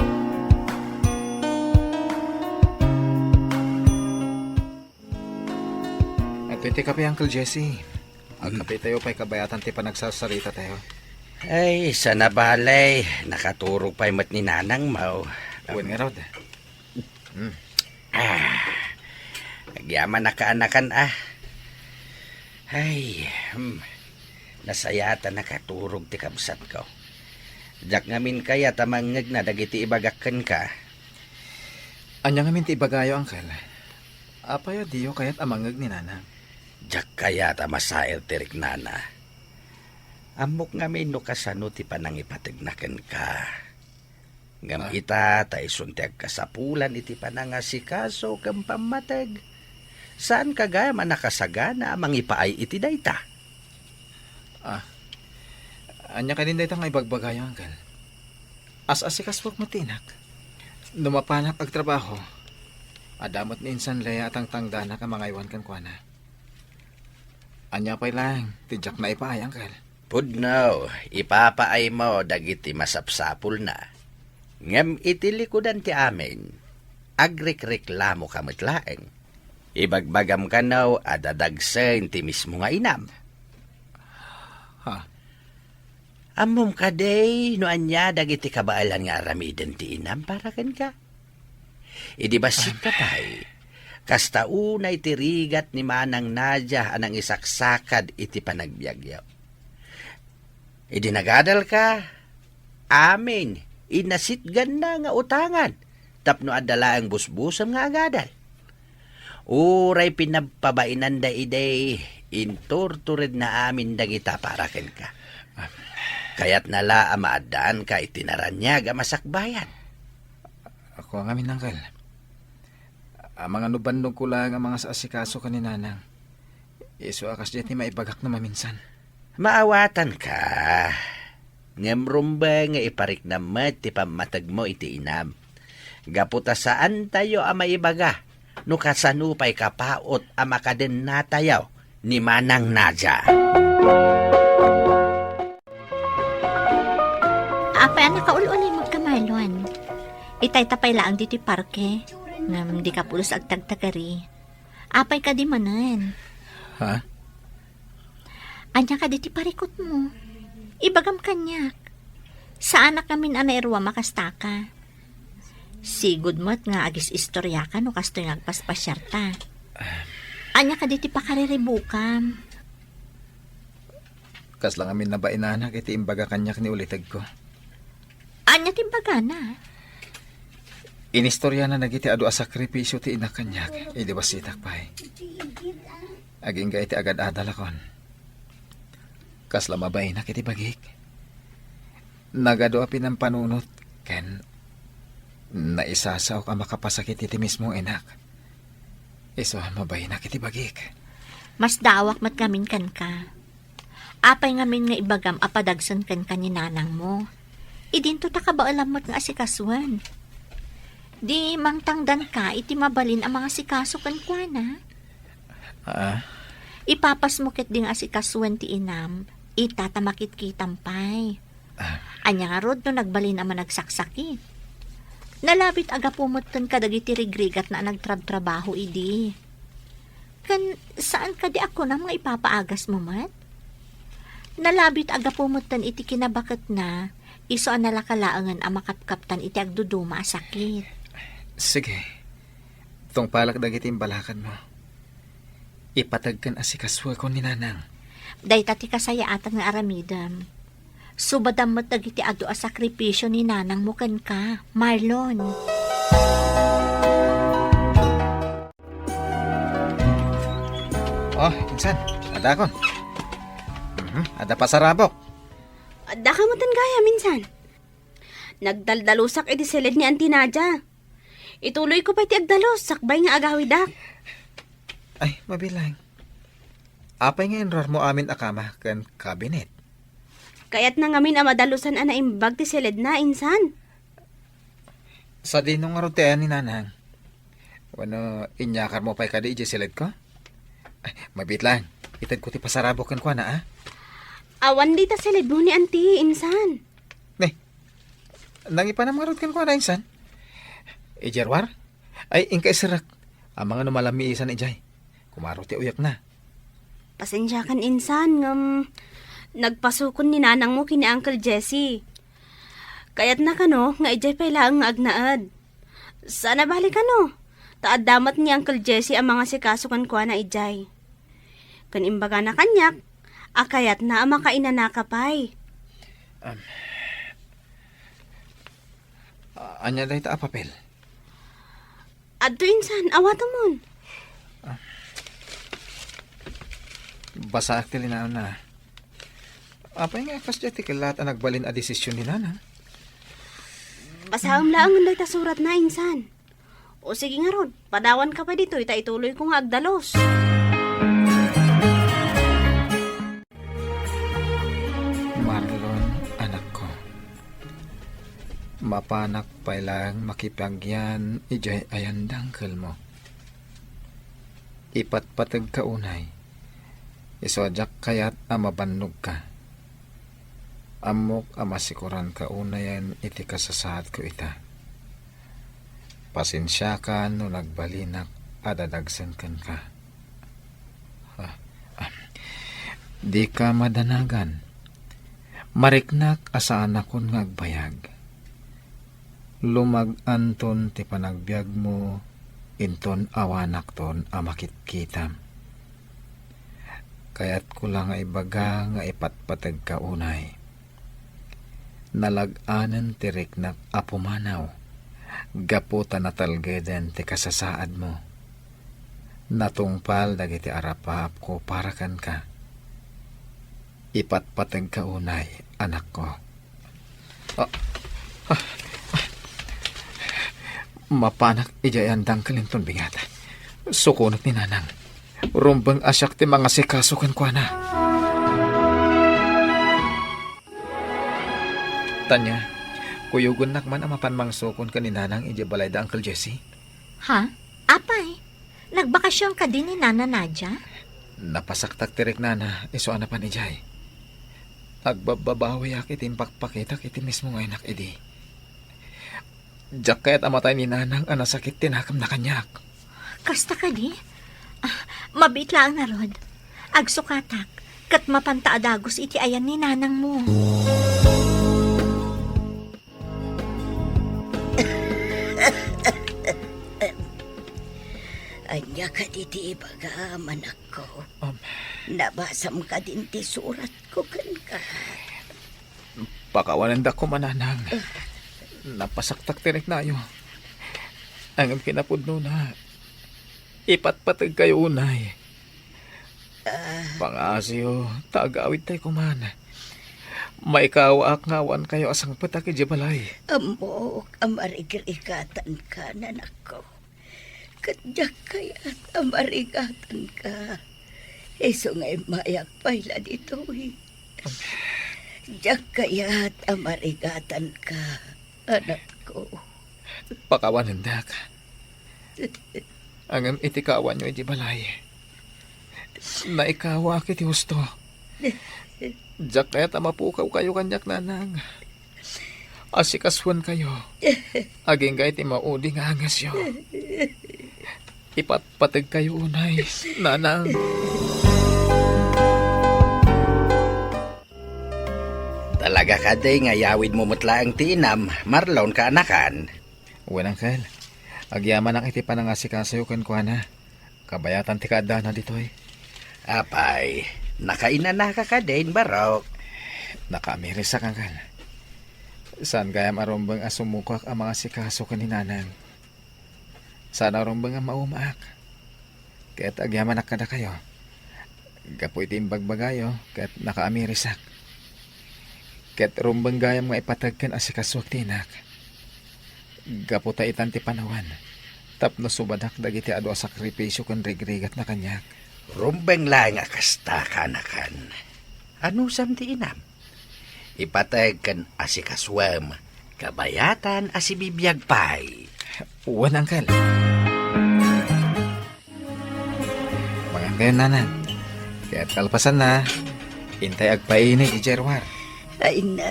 Adtoy ti kape, Uncle Jesse. Hmm. Agkapetayo pay kabayatan ti panagsarsarita tayo. Ay, sana balay, nakaturog pay met ni Nanang Mau. Wen ngarud. Hmm. Ah, agyaman a kaanakan, ah. Ay, hmm. Nasayaat a nakaturog ti kabsatko. Diak ngamin kayat a mangngegna dagiti ibagak kenka. Ania ngamin ti ibagayo, Uncle? Apay a diyo kayat a mangngeg ni Nanang? Diak kayat a masair ti riknana. Ammok ngamin no kasano ti panangipategna kenka. Ngem Ah. ita, ta isun ti agkasapulan iti panangasikaso ken pammateg. Saanka gayam a nakasagana a mangipaay iti dayta? Ah. Ania kadin dayta nga ibagbagayo, Uncle? As-asikasuak met ti inak. No mapanak agtrabaho, adda met ni insan Lea a tangtangdanak a mangaywan kenkuana. Ania pay laeng ti diak naipaay, Uncle? Pudno, ipapaaymo dagiti masapsapulna. Ngem iti likudan ti amin, agrikreklamoka met laeng. Ibagbagam kano a dadagsen ti mismo nga inam. Ha? Ammom kadi no ania dagiti kabaelan nga aramiden ti inam para kenka? Idi bassit ka pay, kasta unay ti rigat ni Manang Nadia a nangisaksakad iti panagbiagyo. Idi nagadalka, amin, inasitganna nga utangan tapno adda laeng busbusem nga agadal. Uray pinagpabainanda idi, inturturedna amin dagita para kenka. Kayatna la a maaddaanka iti naraniag a masakbayan. Ako ngamin, Uncle. Amangan no bannogko laeng a mangasaasikaso ken ni Nanang. Isu a kasdiay ti maibagak no maminsan. Maawatanka. Ngem rumbeng nga ipariknam met ti pammategmo iti inam. Gapu ta saantayo a maibaga no kasano pay kapaut a makadennatayo ni Manang Nadia. Apay a nakaul-ulimot ka, Marlon? Itayta pay laeng ditoy parke. Ngem dika pulos agtagtagari. Apay kadi manen? Ha? Ania kadi ti parikutmo? Ibagam kaniak. Saanak ngamin a nairuam a kastaka. Sigud met nga agis-istoriaka no kastoy nga agpaspasiarta. Ania kadi ti pakariribukam? Kasla ngamin nabainanak iti imbaga kaniak ni ulitegko. Ania ti imbagana? Inistoriana dagiti adu a sakripisio ti inak kaniak idi bassitak pay. Agingga iti agad-adalakon. Kasla mabainak iti bagik. Nagadu a pinampanunot ken naisasaok a makapasakit iti mismo inak. Isu a mabainak iti bagik. Masdaawak met ngamin kenka. Apay ngamin nga ibagam a padagsen kenka ni nanangmo? Idinto ta kabaelam met nga asikasuen. Di mangtangdanka iti mabalin a mangasikaso kenkuana? Ah? Ipapasmo ketdi nga asikasuen ti inam, ita ta makitkitam pay. Ah. Ania ngarud no nagbalin a managsaksakit? Nalabit a gapu metten kadagiti rigrigatna a nagtrabtrabaho idi. Ken saan kadi a kunam nga ipapaagasmo met? Nalabit a gapu metten iti kinabaketna, isu a nalaka laengen a makapkaptan iti agduduma a sakit. Sige. Tungpalak dagiti imbalakadmo. Ipateg ken asikasuekon ni Nanang. Dayta ti kasayaatan nga aramidem. Subadam met dagiti adu a sakripisio ni nanangmo kenka, Marlon. Oh, insan, addakon. Mhm, adda pasarabok. Addaka metten gayam, insan. Nagdaldalusak iti siled ni Auntie Nadia. Ituloyko pay ti agdalus sakbay nga agawidak. Ay, mabilang. Apay nga inruarmo amin a kama ken kabinet? Kayatna ngamin a madalusan a naimbag ti siledna, insan. Sadino ngarud ti ayan ni Nanang? Wenno, inyakarmo pay kadi idiay siledko? Ay, mabiit lang. Itedko ti pasarabok kenkuana, a? Awan dita siledmo ni Auntie, insan. Ne, nangipanam ngarud kenkuana, insan? Idiay ruar? Ay, inka iserrek. Amangan no malammiisan idiay. Kumaro ti uyekna. Pasensiakan, insan, ngem nagpasukon ni nanangmo ken ni Uncle Jesse. Kayatna kano nga idiay pay laeng nga agnaed. Saan a bale kano, ta adda met ni Uncle Jesse a mangasikaso kenkuana idiay. Ken imbagana kaniak a kayatna a makainanaka pay. Am, a-, ania dayta a papel? Adto, insan, awatemon. Ah. Basaak ti linaonna. Apay nga kasdiay ti kellaat a nagbalin a desisyon ni Nanang? Basaem laengen dayta suratna, insan. O sige ngarud, padawanka pay ditoy ta ituloyko nga agdalus. Marlon, anakko. Mapanak pay laeng makipaagyan idiay ayan dangkelmo. Ipatpategka unay. Isu a diak kayat a mabannogka. Ammok a masikuranka unayen iti kasasaadko ita. Pasensiakan no nagbalinak a dadagsen kenka. Ah, ah. Dika madanagan. Mariknak a saanakon nga agbayag. Lumag-anton ti panagbiagmo inton awanakton a makitkitam. Kayatko la nga ibaga nga ipatpategka unay. Nalag-anen ti riknak a pumanaw gapu ta natalgeden ti kasasaadmo. Natungpal dagiti arapaapko para kenka. Ipatpategka unay, anakko. Ah, ah, ah. Mapanak idiay ayan dangkel inton bingata. Sukonek ni Nanang. Rumbeng a siak ti mangasikaso kenkuana. Tanya, kuyogennak man a mapan mangsukon ken ni Nanang idiay balayda, Uncle Jesse. Ha? Apay, nagbakasyon kadi ni Nana Nadia? Napasaktak ti riknana, isu a napan idiay. Agbabbabawiak iti impakpakitak iti mismo nga innak idi. Diak kayat a matay ni Nanang a nasakit ti nakemna kaniak. Kasta kadi? Ah, mabiit laeng ngarud. Agsukatak, ket mapanta a dagus iti ayan ni Nanangmo. Ania kadi ti ibagam, anakko? Um. Nabasam kadin ti suratko kenka? Pakawanendak koma, Nanang. Napasaktak ti riknayo. Ngem kinapudnona, ipatpategkayo unay. Ah. Pangaasiyo, ta agawidtayo koman. Maikawaak nga awankayo a sangpetak idiay balay. Ammok a marigrigatanka, anakko. Ket diak kayat a marigatanka. Isu nga immayak pay la ditoy. Diak kayat a marigatanka, anakko. Pakawanendak. Ngem iti kawanyo idiay balay, naikawaak iti husto. Diak kayat a mapukawkayo kaniak, Nanang. Asikasuenkayo agingga iti maudi nga angesyo. Ipatpategkayo unay, Nanang. Talaga kadi nga iyawidmo met laeng ti inam, Marlon, kaanakan? Wen, Uncle. Agyamanak iti panangasikasoyo kenkuana. Kabayatan ti kaaddana ditoy. Apay, nakainanaka kadin, Barok? Nakaamirisak, Uncle. Saan gayam a rumbeng a sumukak a mangasikaso ken ni Nanang. Saan a rumbeng a maumaak. Ket agyamanak kadakayo. Gapu iti imbagbagayo, ket nakaamirisak. Ket rumbeng gayam nga ipateg ken asikasuek ti inak. Gapu ta itan ti panawen, tapno subadak dagiti adu a sakrifisio ken rigrigatna kaniak. Rumbeng laeng a kasta, kaanakan. Anusam ti inam? Ipateg ken asikasuem, kabayatan a sibibiag pay. Wen, Uncle. Mangan kayo, Nanang. Ket kalpasanna, intay agpainit idiay ruar. Ay na,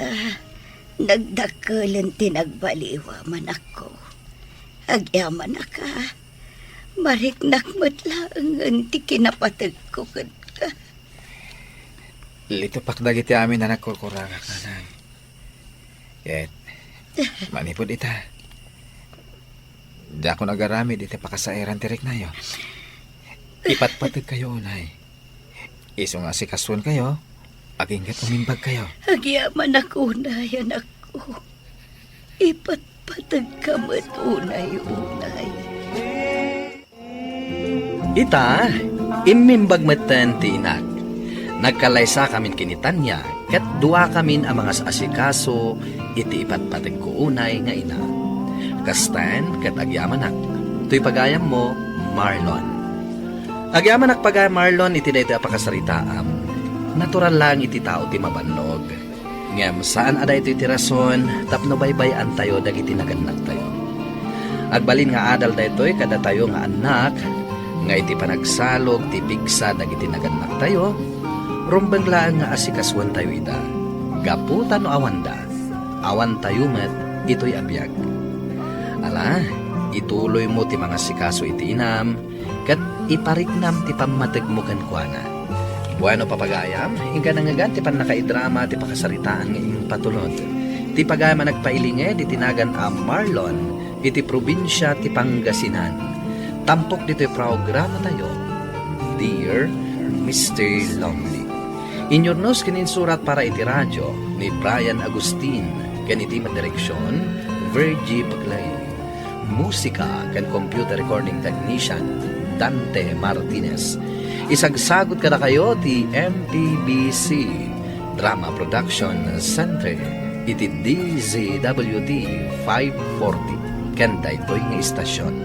nagdakkelen ti nagbaliwam, anakko. Agyamanak a, mariknak met laengen ti kinapategko kenka. Litupak dagiti amin a nagkurkurangak, Nanang. Ket, manipud ita, diakon agaramid iti pakasaeran ti riknayo. Ipatpategkayo unay. Isu nga asikasuenkayo, agingga't umimbagkayo. Agyamanak unay, anakko. Ipatpategka met unay, unay. Ita, immimbag metten ti inak. Nagkallaysakamin ken ni Tanya, ket duakamin a mangas-asikaso iti ipatpategko unay nga ina. Kastaen ket agyamanak. Toy pagayammo, Marlon. Agyamanak pagayam, Marlon, iti daytoy a pakasaritaam. Natural laeng iti tao ti mabannog. Ngem saan a daytoy ti rason tapno baybay-antayo dagiti nagannaktayo. Agbalin nga adal daytoy kadatayo nga annak, nga iti panagsalog ti pigsa dagiti nagannaktayo, rumbeng laeng nga asikasuentayo ida. Gapu ta no awanda, awantayo met itoy a biag. Ala, ituloymo ti mangasikaso iti inam, ket ipariknam ti pammategmo kenkuana. Bueno, papagayam, inka nangngegan ti pannakaidrama ti pakasaritaan nga impatulod. Ti pagayam a nagpailinged iti nagan a Marlon iti probinsia ti Pangasinan. Tampok ditoy programatayo, Dear Mister Lonely. Inyurnos ken insurat para iti radio ni Brian Agustin ken iti madireksion, Virgie Paclay. Musika ken computer recording technician, Dante Martinez. Isagsagut kadakayo ti M P B C Drama Production Center iti D Z W T five forty ken daytoy nga istasyon.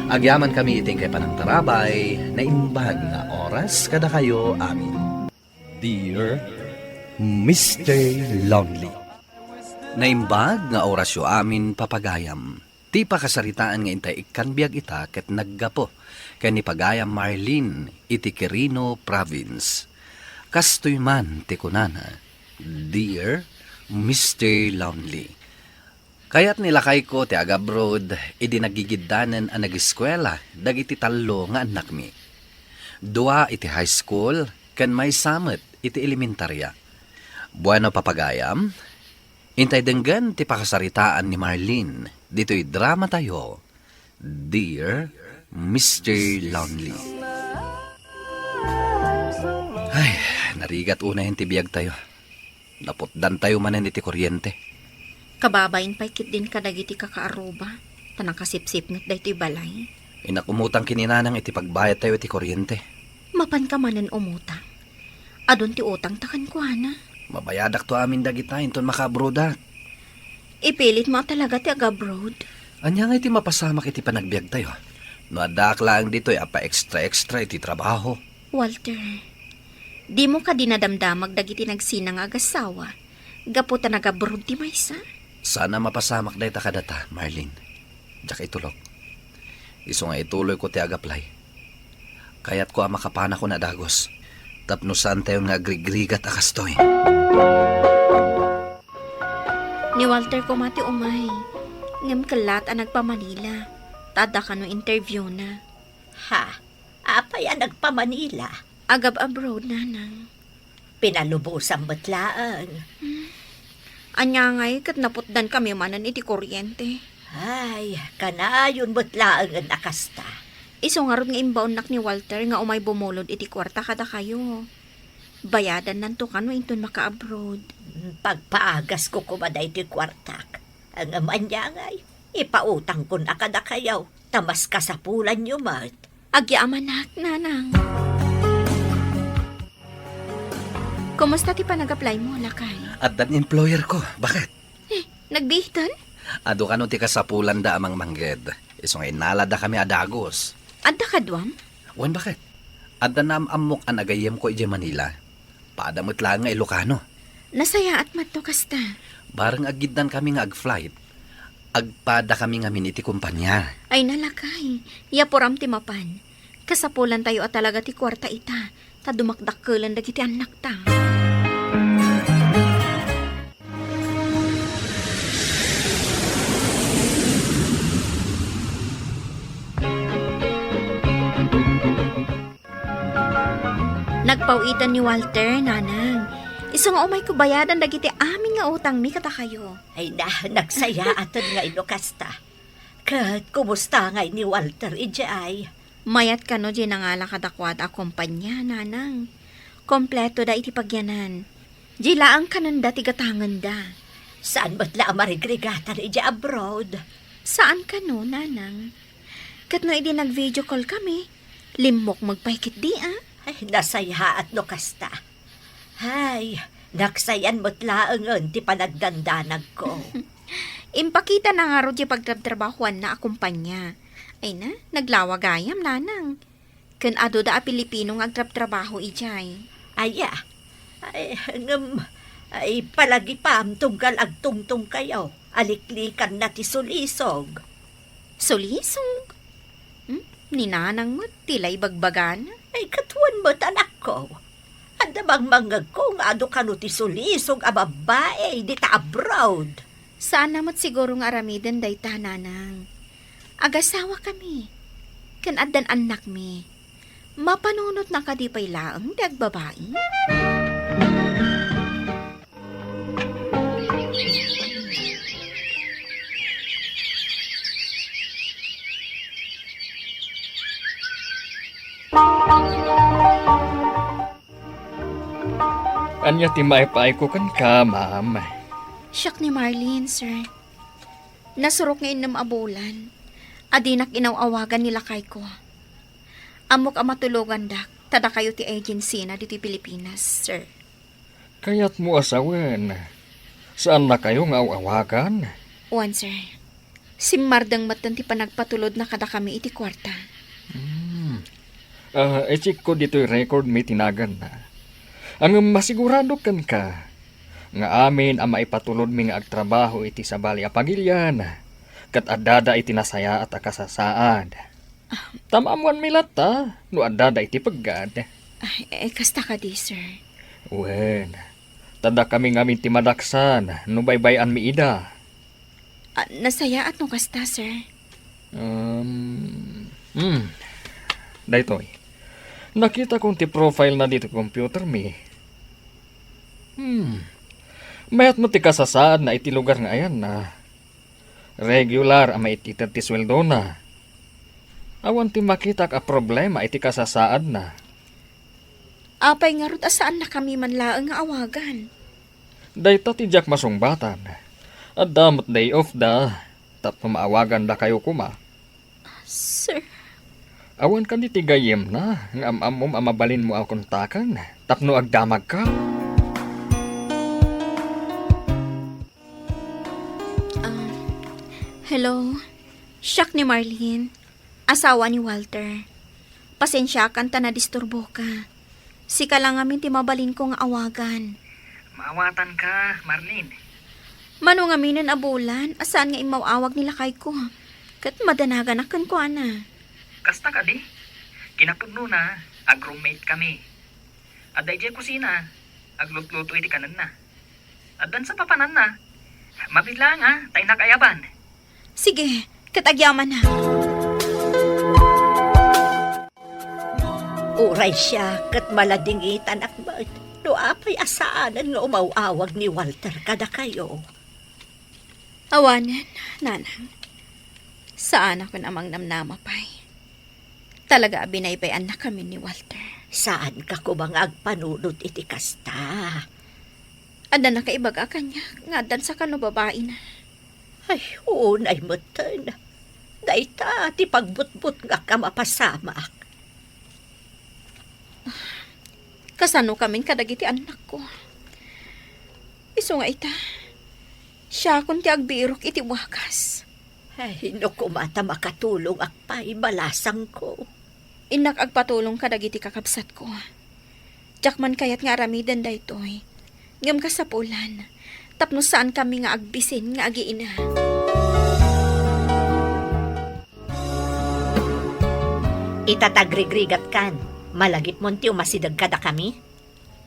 Agyamankami iti inkay panangtarabay, naimbag nga oras kadakayo amin. Dear Mister Lonely. Naimbag nga orasyo amin, papagayam. Ti pakasaritaan nga intay ikkan biag ita ket naggapu ken ni pagayam Marlene iti Quirino Province. Kastoy man ti kunana, Dear Mister Lonely. Kayat ni lakayko ti agabroad idi nagigiddanen a nageskuela dagiti tallo nga annakmi. Dua iti high school ken maysa met iti elementarya. Bueno, papagayam, intay denggen ti pakasaritaan ni Marlene ditoy dramatayo, Dear Mister Lonely. Ay, narigat unayen ti biagtayo. Naputdantayo manen iti kuryente. Kababain pay ketdin kadagiti kakaarruba, ta nakasipsipnget daytoy balay. Innak umutang ken ni nanang iti pagbayadtayo iti kuryente. Mapanka manen umutang? Adun ti utangta kenkuana. Mabayadakto amin dagita inton makaabroadak. Ipilitmo a talaga ti agabroad? Ania ngay ti mapasamak iti panagbiagtayo? No addaak laeng ditoy a pa-extra-extra iti trabaho. Walter, dimo kadi nadamdamag dagiti nagsina nga agassawa gapu ta nagabroad ti maysa? Saan a mapasamak dayta kadata, Marlene. Diak itulok. Isu nga ituloyko ti agaplay. Kayatko a makapanakon a dagus tapno saantayon nga agrigrigat a kastoy. Ni Walter koma ti umay, ngem kellat a nagpa-Manila, ta adda kano interviewna. Ha? Apay a nagpa-Manila? Agab-abroad, nanang. Pinalubosan met laeng. Hmm. Ania ngay ket naputdankami manen iti kuryente. Ay, kanayon met laengen a kasta. Isu ngarud nga imbaonnak ni Walter nga umay bumulod iti kuarta kadakayo. Bayadannanto kano inton makaabroad. Pagpaagasko koma daytoy kuartak. Ngem ania ngay, ipautangkon a kadakayo, ta mas kasapulanyo met. Agyamanak, nanang. Kumusta ti panagaplaymo, lakay? Addan employerko. Bakit? Eh, nagbiitan? Adu kano ti kasapulanda a mangmangged. Isu nga innaladakami a dagus. Adda kaduam? Wen, bakit? Adda naam-ammok a nagayyemko idiay Manila. Pada met laeng nga Ilocano. Nasayaat met no kasta. Bareng aggiddankami nga ag-flight, agpadakami ngamin iti kompania. Ay, nalakay. Yapuram ti mapan. Kasapulantayo a talaga ti kuarta ita, ta dumakdakkelen dagiti annakta. Nagpaw-itan ni Walter, nanang. Isu nga umayko bayadan dagiti amin nga utangmi kadakayo. Ay na, nagsayaaten nga ino kasta. Ket kumusta ngay ni Walter idiay? Mayat kano diay nangala kadakuada a kompania, nanang. Kompleto da iti pagyanan. Diay laeng kanenda ti gatangenda. Saan met la a marigrigatan idiay abroad? Saan kano, nanang. Ket no idi nag-video call kami, limmok met pay ketdi a. Ay, nasayaat no kasta. Ay, nagsayan met laengen ti panagdandanagko. Impakitana ngarud ti pagtrabtrabahoanna a kompania. Ay na, naglawa gayam, nanang. Ken aduda a Pilipino nga agtrabtrabaho idiay. Aya, ay, ngem, ay, palagipam tunggal agtungtongkayo a liklikanna ti sulisog. Sulisog? Hmm? Ni nanang met ti la ibagbagana? Ay, ket wen met, anakko. Adda mangmangngegko nga adu kano ti sulisog a babbai dita abroad. Saanna met siguro nga aramiden dayta, nanang. Agasawakami, ken addan annakmi. Mapanunotna kadi pay laeng ti agbabai? Ania ti maipaayko kenka, ma'am? Siak ni Marlene, sir. Nasurok nga innem a bulan a dinak inaw-awagan ni lakayko. Ammok a matulogandak, ta dakayo ti agency na ditoy Pilipinas, sir. Kayatmo a sawen, saannakayo nga aw-awagan? Wen, sir. Simmardeng metten ti panagpatulodna kadakami iti kuarta. Hmm. Ah, i-check ko ditoy record mi ti naganna. Ngem masigurado kenka nga amin a maipatulodmi nga agtrabaho iti sabali a pagilian, ket addada iti nasayaat a kasasaad. Ta maammoanmi latta no addada iti peggad. Ah, eh, kasta kadi, sir? Wen, ta dakami ngamin ti madaksan no baybay-anmi ida. Ah, nasayaat no kasta, sir. Um, hmm. Daytoy. Nakitakon ti profile na ditoy computer mi. Hmm. Mayat met ti kasasaadna iti lugar nga ayanna. Regular a maitited ti sueldona. Awan ti makitak a problema iti kasasaadna. Apay ngarud a saannakami man laeng nga awagan? Dayta ti diak masungbatan. Adda met day off da, tapno maawagandakayo koma. Sir. Awan kadi ti gayyemna nga am-ammom a mabalinmo a kontaken tapno agdamagka? Ah, hello. Siak ni Marlene, asawa ni Walter. Pasensiakan ta nadisturboka. Sika la ngamin ti mabalinko nga awagan. Maawatanka, Marlene. Mano ngaminen a bulan a saan nga immaw-awag ni lakayko. Ket madanaganak kenkuana. Kasta kadi? Kinapudnona, ag-roommate kami. Adda idiay kusina, aglutluto iti kanenna. Addan sa papananna. Mabiit laeng a, ta innak ayaban. Sige, ket agyamanak. Uray siak ket maladingitanak met no apay a saanen nga umaw-awag ni Walter kadakayo. Awanen, nanang. Saanakon a mangnamnama pay. Talaga a binaybay-annakamin ni Walter. Saanka koma nga agpanunot iti kasta. Adda nakaibaga kaniak nga addan sa kano babaina. Ay, unay metten. Dayta ti pagbutbutngak a mapasamak. Kasano kamin kadagiti annakko? Isu nga ita, siakon ti agbirok iti wagas. Ay, no koma ta makatulongak pay, balasangko. Innak agpatulong kadagiti kakabsatko. Diak man kayat nga aramiden daytoy. Ngem kasapulan, tapno saankami nga agbisin nga agiina. Ita ta agrigrigatkan, malagipmon ti umasideg kadakami?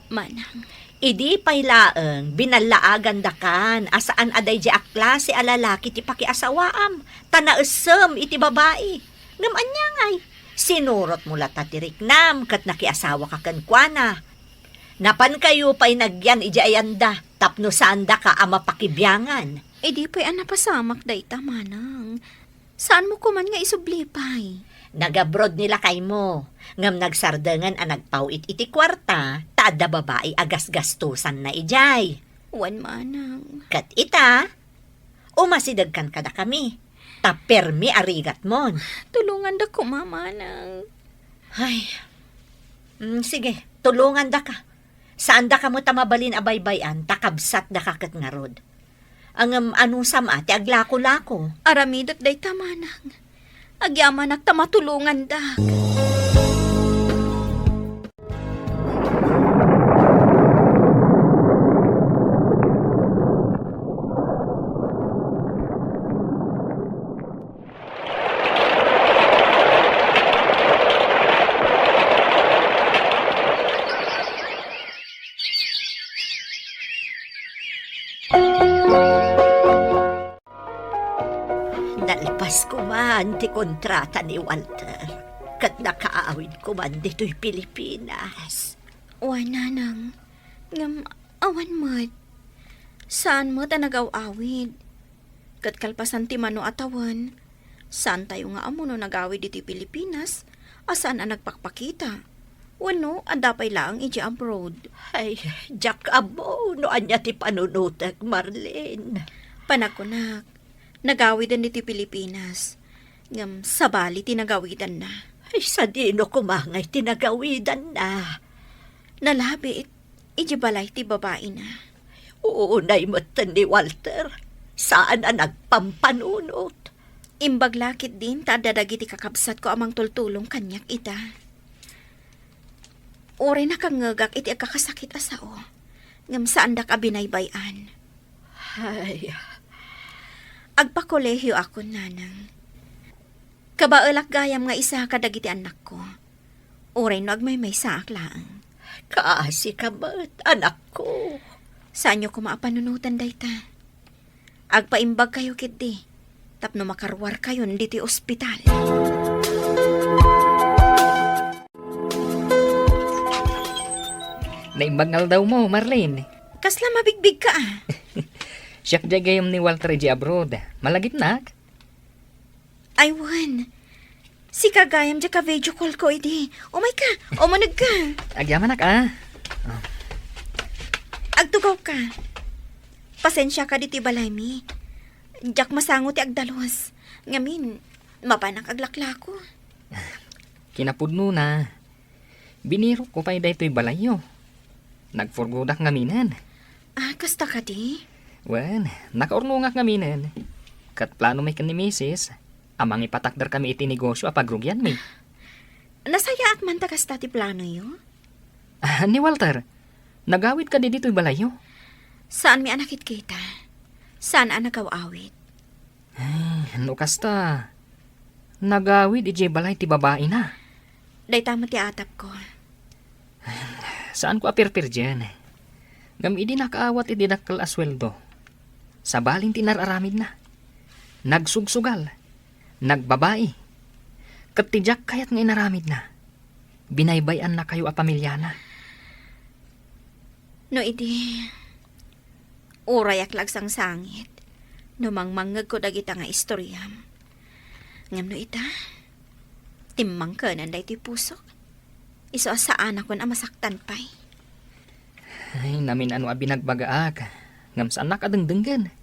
Manang. Idi pay laeng, binallaagandakan a saan a daydiay a klase a lalaki ti pakiasawaam, ta naessem iti babai. Ngem ania ngay? Sinurotmo latta ti riknam ket nakiasawaka kenkuana. Napankayo pay nagyan idiay ayanda tapno saandaka a mapakibiangan. Idi pay a napasamak dayta, manang. Saanmo koman nga isubli pay? Nag-abroad ni lakaymo, ngem nagsardengen a nagpaw-it iti kuarta ta adda babai a gasgastosanna idiay. Wen, manang. Ket ita, umasidegkan kadakami, ta permi a rigatmon. Tulongandak koma, manang. Ay. Mm, sige, tulongandaka. Saandaka met a mabalin a baybay-an ta kabsatdaka ket ngarud. Ngem anusam a ti aglakolako? Aramidek dayta, manang. Agyamanak ta matulongandak. Nalpas koman ti kontrata ni Walter, ket nakaawid koman ditoy Pilipinas. Wen, nanang, ngem awan met. Saan met a nagaw-awid. Ket kalpasan ti mano a tawen, saantayo nga ammo no nagawid iti Pilipinas a saan a nagpakpakita wenno adda pay laeng idiay abroad. Ay, diak ammo no ania ti panunotek, Marlene. Panagkunak, nagawiden iti Pilipinas, ngem sabali ti nagawidanna. Ay, sadino koma ngay ti nagawidanna? Nalabit idiay balay ti babaina. Unay metten ni Walter, saan a nagpampanunot. Imbag la ketdin ta adda dagiti kakabsatko a mangtultulong kaniak ita. Uray nakangngegak iti agkakasakit a sao, ngem saandak a binaybay-an. Ay. Agpakolehioakon, nanang. Kabaelak gayam nga isaka dagiti annakko. Uray no agmaymaysaak laeng. Kaasika met, anakko. Saanyo koma a panunoten dayta. Agpaimbagkayo ketdi tapno makaruarkayon ditoy ospital. Naimbag nga aldawmo, Marlene. Kasla mabigbigka, a. Siak diay gayyem ni Walter idiay abroad. Malagipnak? Ay, wen. Sika gayam diay ka-video call ko idi. Umayka, umunegka. Agyamanak, a. Oh. Agtugawka. Pasensiaka ditoy balaymi. Diak masango ti agdalus. Ngamin, mapanak aglaklako. Kinapudnona, binirokko pay daytoy balayyo. Nagpurgodak ngaminen. A, kasta kadi? Wen, nakaurnongak ngaminen. Ket plano mi ken ni Misis a mangipatakderkami iti negosio a pagrugianmi. Nasayaat man ta kasta ti planoyo? A, ni Walter, nagawid kadi ditoy balayyo? Saanmi a nakitkita. Saan a nagaw-awid. Ay, no kasta, nagawid idiay balay ti babaina. Dayta met ti atapko. Saanko a pirpirdien. Ngem idi nakaawat iti dakkel a sueldo, sabali ti inar-aramidna. Nagsugsugal, nagbabai, ket ti diak kayat nga inaramidna, binaybay-annakayo a pamiliana. No idi, urayak la agsangsangit no mangmangngegko dagita nga istoriam. Ngem no ita, timmangkenen daytoy pusok. Isu a saanakon a masaktan pay. Ay, namin-ano a binagbagaak, ngem saannak a dengdenggen.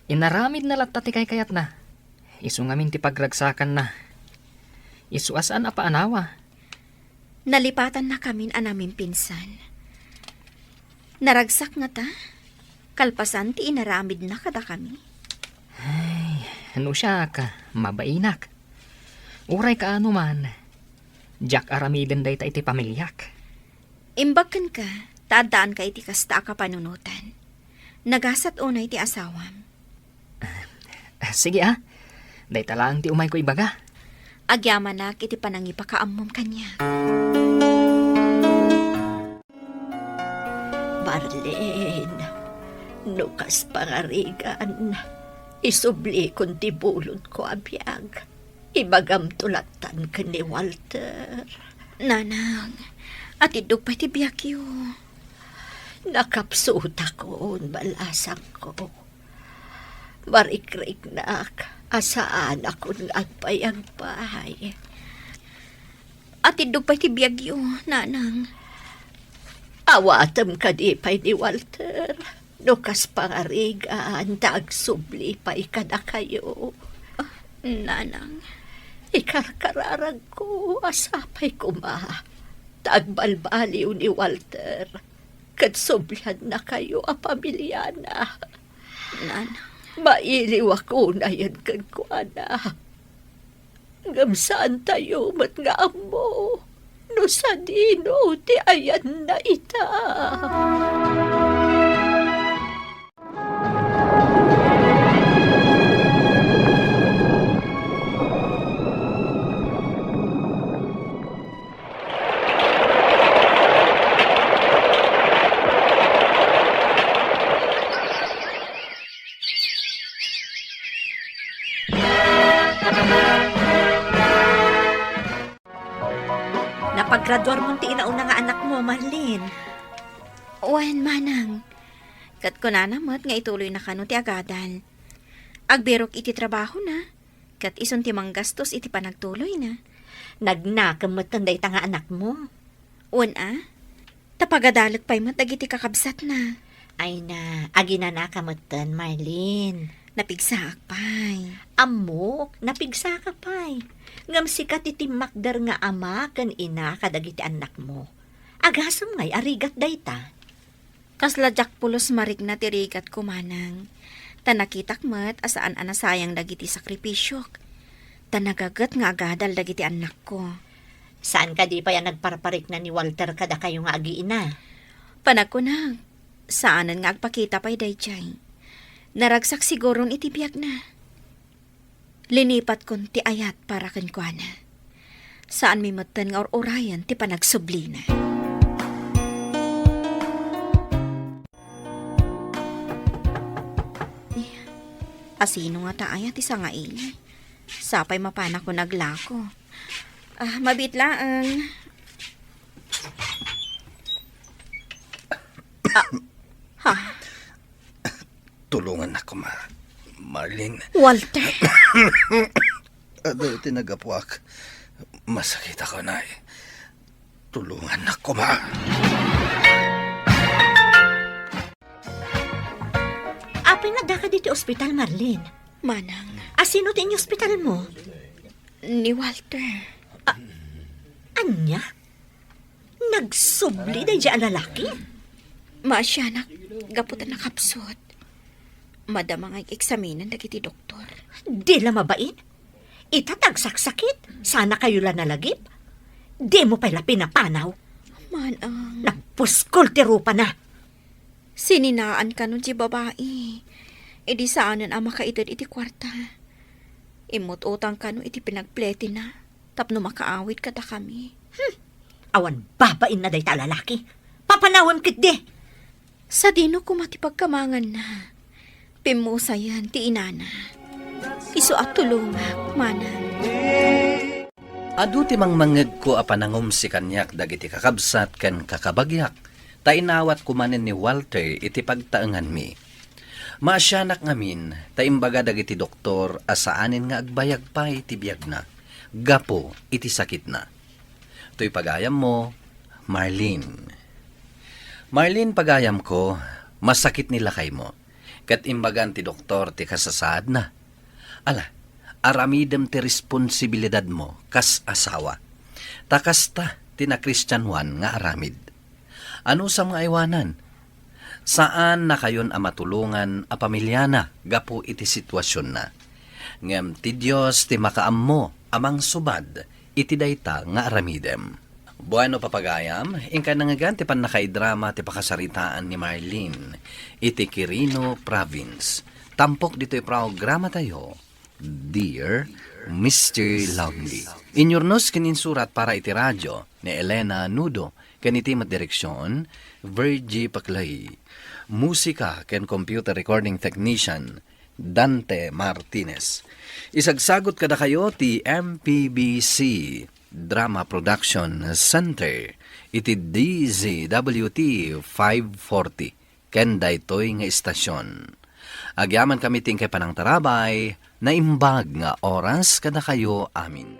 Inaramidna latta ti kaykayatna. Isu ngamin ti pagragsakanna. Isu a saan a paanawa. Nalipatannakamin a namimpinsan. Naragsak ngata, kalpasan ti inaramidna kadakami. Ay, no siak, mabainak. Uray kaano man, diak aramiden dayta iti pamiliak. Imbag kenka, ta addaanka iti kasta a kapanunotan. Nagasat unay ti asawam. Ah, sige, a. Dayta laeng ti umayko ibaga. Agyamanak iti panangipakaammom kaniak. Marlene, no kas pangarigan, isublikon ti bulodko a biag. Ibagamto lattan ken ni Walter. Nanang, atiddog pay ti biagyo. Nakapsutakon, balasangko. Marikriknak a saanakon nga agpayagpay. Atiddog pay ti biagyo, nanang. Awatem kadi pay ni Walter, no kas pangarigan ta agsubli pay kadakayo. Ah, nanang. Ikarkararagko a sapay koma ta agbalbaliw ni Walter ket subliannakayo a pamiliana. Nanang. Mailiwak unayen kenkuana. Ngem saantayo met nga ammo no sadino ti ayanna ita. Napagraduarmon ti inauna nga anakmo, Marlene? Wen, manang. Ket kunana met nga ituloyna kano ti agadal. Agbirok iti trabahona, ket isun ti manggastos iti panagtuloyna. Nagnakem metten dayta nga anakmo. Wen a, ta pagadalek pay met dagiti kakabsatna. Ay na, aginanaka metten, Marlene. Napigsaak pay. Ammok, napigsaka pay. Ngem sika ti timmakder nga ama ken ina kadagiti annakmo. Agasem ngay a rigat dayta? Kasla diak pulos marikna ti rigatko, manang. Ta nakitak met a saan a nasayang dagiti sakripisiok. Ta nagaget nga agadal dagiti annakko. Saan kadi pay a nagparparikna ni Walter kadakayo nga agiina? Panagkunak, saanen nga agpakita pay daydiay. Naragsak siguron iti biagna. Linipatkon ti ayat para kenkuana. Saanmi metten nga ur-urayen ti panagsublina. Eh, asino ngata aya ti sangaili? Sapay mapanakon aglako. Ah, mabiit laeng. Ah, ha? Tulongannak koma, Marlene. Walter. Adu ti naggapuak. Masakitak unay. Tulongannak koma. Apay nga addaka ditoy ospital, Marlene? Manang. Asino ti inyospitalmo? Ni Walter. Ania? Nagsubli daydiay a lalaki? Maasianak, gapu ta nakapsut. Madama nga eksaminen dagiti doktor. Di la mabain? Ita ti agsaksakit, sana kayo la nalagip? Dimo pay la pinapanaw? Manang. Nagpuskol ti rupana. Sininaan kano ti babai. Idi saanen a makaited iti kuarta. Immut-utang kano iti pinagpletina tapno makaawid kadakami. Hmm. Awan babainna dayta a lalaki. Papanawem ketdi. Sadino koma ti pagkamanganna? Pimmusayan ti inana. Isu a tulongak, manang. Adu ti mangmangngegko a panangumsi kaniak dagiti kakabsat ken kakabagiak, ta inawatko manen ni Walter iti pagtaenganmi. Maasianak ngamin ta imbaga dagiti doktor a saanen nga agbayag pay ti biagna gapu iti sakitna. Toy pagayammo, Marlene. Marlene, pagayamko, masakit ni lakaymo, ket imbagan ti doktor ti kasasaadna. Ala, aramidem ti responsibilidadmo kas asawa. Ta kasta ti nakristianoan nga aramid. Anusam nga aywanan? Saannakayon a matulongan a pamiliana gapu iti situasionna. Ngem ti Dios ti makaammo a mangsubad iti dayta nga aramidem. Bueno, papagayam, inkay nangngegan ti pannakaidrama ti pakasaritaan ni Marlene iti Quirino Province. Tampok ditoy programatayo, Dear Mister Lonely. Inyurnos ken insurat para iti radio ni Elena Nudo, ken iti met direksion, Virgie Paclay. Musika ken computer recording technician, Dante Martinez. Isagsagot kadakayo ti M P B C Drama Production Center iti D Z W T five forty ken daytoy nga istasion. Agyamankami ti inkay panangtarabay, naimbag nga oras kadakayo amin.